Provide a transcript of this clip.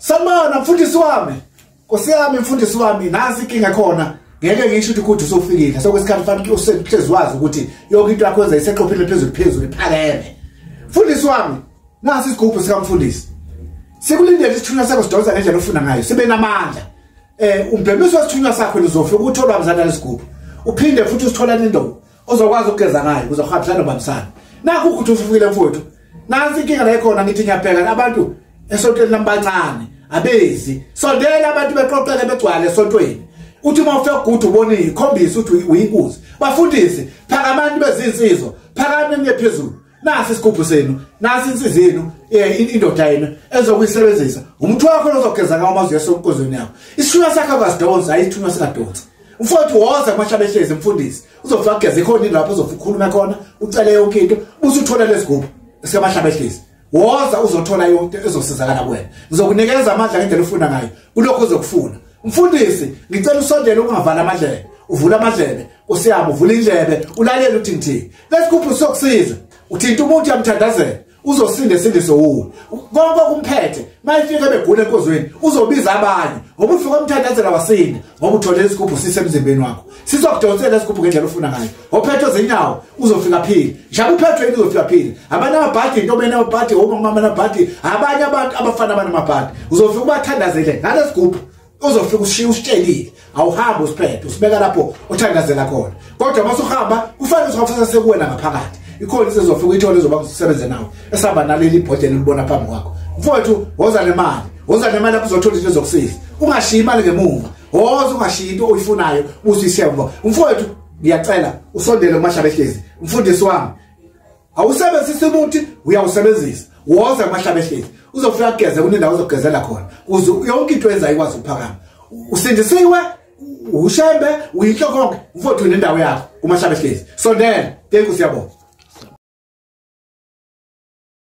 Sanibona mfundisi wami. Nkosi yami mfundisi wami, nasi inkinga khona. Ngeke ngisho ukuthi kuthi usufikile. Sokwesikhathi fanele usehlezi wazi ukuthi yonke into yakho yenza iseqophile phezulu phezulu iphakeme. Mfundisi wami, nasi isigubhu sikamfundisi. Sikulindele isithunywa sakho sidonsa ngendlela ofuna ngayo, sibe namandla. Umbhemiso wesithunywa sakho lizofika utholwa mzana lesigubhu. Uphinde futhi usithola nendoda ozokwazi ukugeza ngayo uzohambisana nobambisana. Nakho ukuthi usufikile mfowethu. Nansi inkinga la ikhona, ngithi ngiyabheka abantu esontweni lambancane abezi. Sondela abantu beqoqeke begcwale esontweni. Uthi uma ufika gudu ubone ikhombisa ukuthi uyinkuzi. Bafundisi, phakamani bezinsizwa, phakamani niye phezulu. Nasi isigubhu senu, nasi insizwa yenu, indoda yenu ezokuyisebenzisa. Umuntu wakho ozogeza ngawo amazwi esonkozweni yakho. Isithunywa sakho akasidonsa, ayithunywa singadonsa. Mfowethu woza kuMahlabehlezi mfundisi. Uzofika kugeza ikhona lapho uzofika ukhuluma khona, ucele yonke into, bese uthola lesigubhu sikaMahlabehlezi. Woza uzothola yonke ezosizakala kuwena. Ngizokunikeza amandla ngendlela ofuna ngayo. Kulokho ozokufuna. Mfundisi, ngicela usondele ungavala amadlebe. Uvula amadlebe, usiyama uvula indlebe, ulalele uthi ngithini. Lesigubhu sokusiza. Uthinta umuntu uyamthandazela, uzosinda esindiso uwe. Konke kumphethe, mayifika begula enkozweni, uzobiza abanye. Ngoba ufika umthandazela wasinda, ngoba uthole isigubhu sisemzimbeni wakho. Sizokudonsela isigubhu ngendlela ofuna ngayo. Ophethwe zinyawo uzofika phile. Njengoba uphethwe into uzofika phile. Abanye amabhadi into benamabhadi, omama namabhadi, abanye abantu abafana banamabhadi. Uzofika ubathandazele ngalesigubhu. Uzofika ushiya usitshelile, awuhambi usiphethe, usibeka lapho othandazela khona. Kodwa masuhamba kufanele uzofasa sekuwena ngaphakathi. Ikhona isizofika uyithole izoba usebenze nawe. Esihamba naleli ibhodlela ulibona phambi kwakho. Mfowethu, woza nemali. Woza nemali lapho uzothola into ezokusiza. Ungashiyi imali ngemuva. Woza ungashiyi into oyifunayo usuyisiyemva. Mfowethu, ngiyacela usondele kuMahlabehlezi. Mfundisi wami, awusebenzisi umuthi, uyawusebenzisa. Woza kuMahlabehlezi. Uzofika kugeze kunendawo ozogezela khona. Uze yonke into enza ikwazi ukuphakama. Usindisiwe, ushembe, uyinhloko konke. Mfowethu nendawo yakho kuMahlabehlezi. Sondela. Thank you, siyabonga.